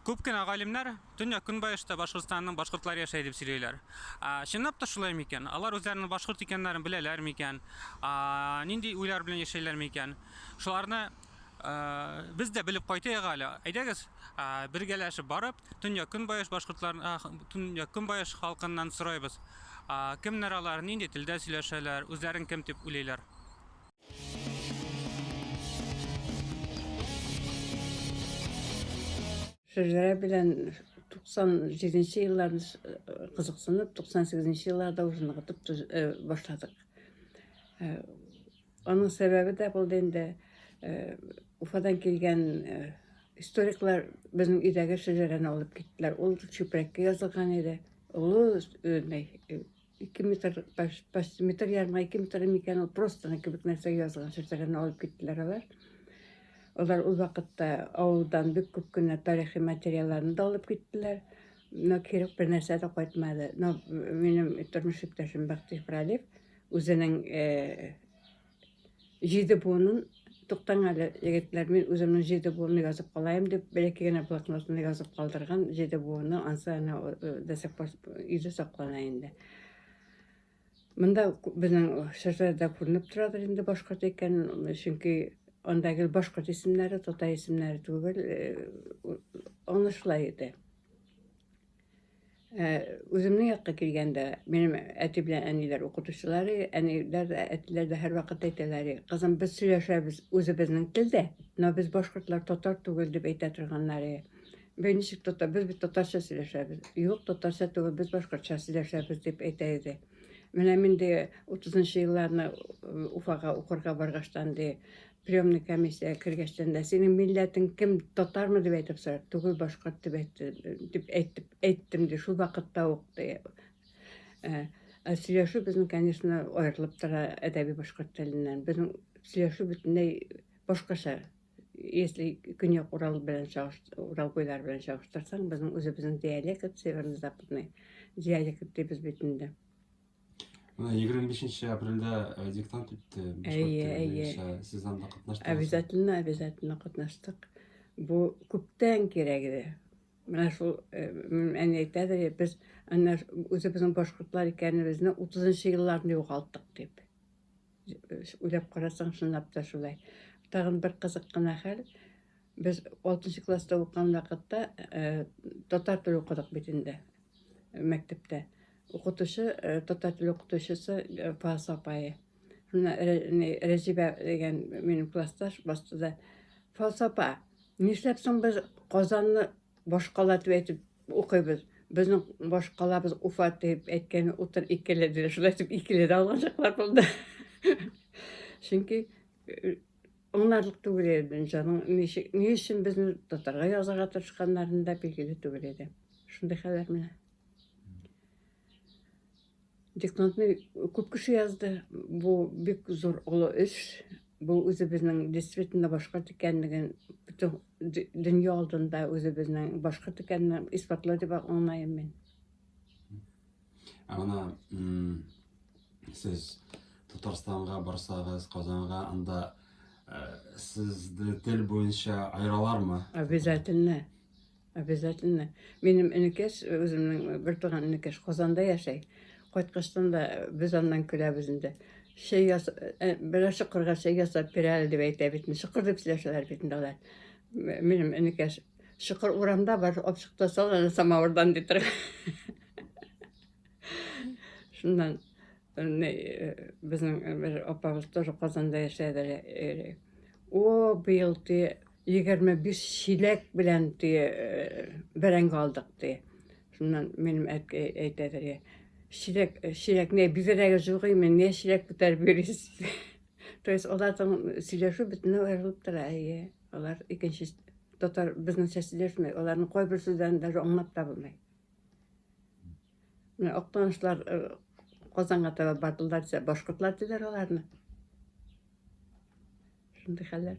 Күп кенә галимнәр Төньяк-Көнбайышта Башкортстанның башкортлары яшәй дип сөйлиләр. Чынлап та шулай микән? Алар үзләренең башкорт икәннәрен беләләр микән? Нинди уйлар белән яшәйләр микән? Шуларны без дә белеп кайтыйк әле. Әйдәгез, бергәләшеп барып, Төньяк-Көнбайыш башкортлар, Төньяк-Көнбайыш халкыннан сорайбыз. Кемнәр алар, нинди телдә сөйләшәләр, үзләрен кем дип уйлыйлар? Шәҗәрә белән 97 нче елларны кызыксынып, 98 нче елларда уже ныгытып башладык. Аның сәбәбе дә булды инде, Уфадан килгән историклар безнең өйдәге шәҗәрәне алып киттеләр. Ул чүпрәккә язылган иде. Олы 2 метр, почти метр ярымга 2 метр микән ул, просто кебек нәрсәгә язылган шәҗәрәне алып киттеләр алар. Алар ул вакытта авылдан бик күп кенә тарихи материалларны да алып киттеләр. Но кирәк бер нәрсә дә кайтмады. Но минем тормыш иптәшем Бәхтиев Ралиф үзенең җиде буынын, туктаң әле, егетләр, мин үземнең җиде буынны язып калаем дип, бәләкәй генә блокнотны язып калдырган, җиде буыны ансы әнә до сих пор өйдә саклана инде. Монда безнең шәҗәрәдә күренеп торадыр инде башкорт икән, чөнки анда гел башкорт исемнәре, татар исемнәре түгел, аңлашыла иде. Үземнең якка килгәндә, минем әти белән әниләр укытучылары, әниләр дә, әтиләр дә һәрвакыт әйтәләр, кызым, без сөйләшәбез үзебезнең телдә, но без башкортлар татар түгел дип әйтә торганнар. Без ничек татар, без бит татарча сөйләшәбез. Юк, татарча түгел, без башкортча сөйләшәбез дип әйтә иде. Менә мин дә 30 елларны Уфага укырга баргачтан ди, приемный комиссиягә кергәчтән дә, синең милләтең кем, татармы дип әйтеп сорады. Түгел, башкорт дип әйтте, дип әйтеп, әйттем ди, шул вакытта ук ди. Ә сөйләшү безнең, конечно, аерылып тора әдәби башкорт теленнән. Безнең сөйләшү бөтенләй башкача. Если Көньяк Урал белән Урал буйлары белән чагыштырсаң, безнең үзебезнең диалект, северно-западный диалект дибез бит инде. Менә 25 апрельдә диктант үтте. Әйе, әйе. Сез анда катнаштыгыз? Обязательно, обязательно катнаштык. Бу күптән кирәк иде. Менә шул әни әйтәдер, без әнә үзебезнең башкортлар икәнебезне 30 елларны югалттык дип. Уйлап карасаң, чынлап та шулай. Тагын бер кызык кына хәл. Без 6 класста укыган вакытта татар теле укыдык бит инде мәктәптә. Укытучы, татар теле укытучысы Фас апае. Шунда Рәҗибә дигән минем классташ басты да, Фас апа, нишләп соң без Казанны башкала дип әйтеп укыйбыз? Безнең башкалабыз Уфа дип әйткән утыр икеле диде. Шулай итеп икеле дә алган чаклар булды. Чөнки аңларлык түгел иде җаның, ничек, ни өчен безне татарга язарга тырышканнарын да билгеле түгел иде. Шундый хәлләр менә. Диктантны күп кеше язды. Бу бик зур олы эш. Бу үзебезнең действительно башкорт икәнлеген бөтен дөнья алдында үзебезнең башкорт икәнне исбатлау дип аңлыйм мин. Ә менә сез Татарстанга барсагыз, Казанга, анда сезне тел буенча аералармы? Обязательно. Обязательно. Минем энекәш, үземнең бер туган энекәш Казанда яшәй. Кайткачтан да без аннан көләбез инде. Чәй яс, берәр чокырга чәй ясап бир әле дип әйтә бит. Чокыр дип сөйләшәләр бит инде алар. Минем энекәш, чокыр урамда бар, апчык та сал аны самавырдан ди тора. Шуннан безнең бер апабыз тоже Казанда яшәде. О, быел ди 25 чиләк белән ди бәрәңге алдык ди. Шуннан минем әткәй әйтәдер, чиләк, чиләк не бизрәге юк име, не чиләк күтәреп йөрисез? То есть аларның сөйләшү бөтенләй аерылып тора, әйе. Алар икенче татар безнеңчә сөйләшми, аларның кайбер сүзләрен даже аңлап та булмый. Менә Актанышлар Казанга таба бардылар дисә, башкортлар диләр аларны. Шундый хәлләр.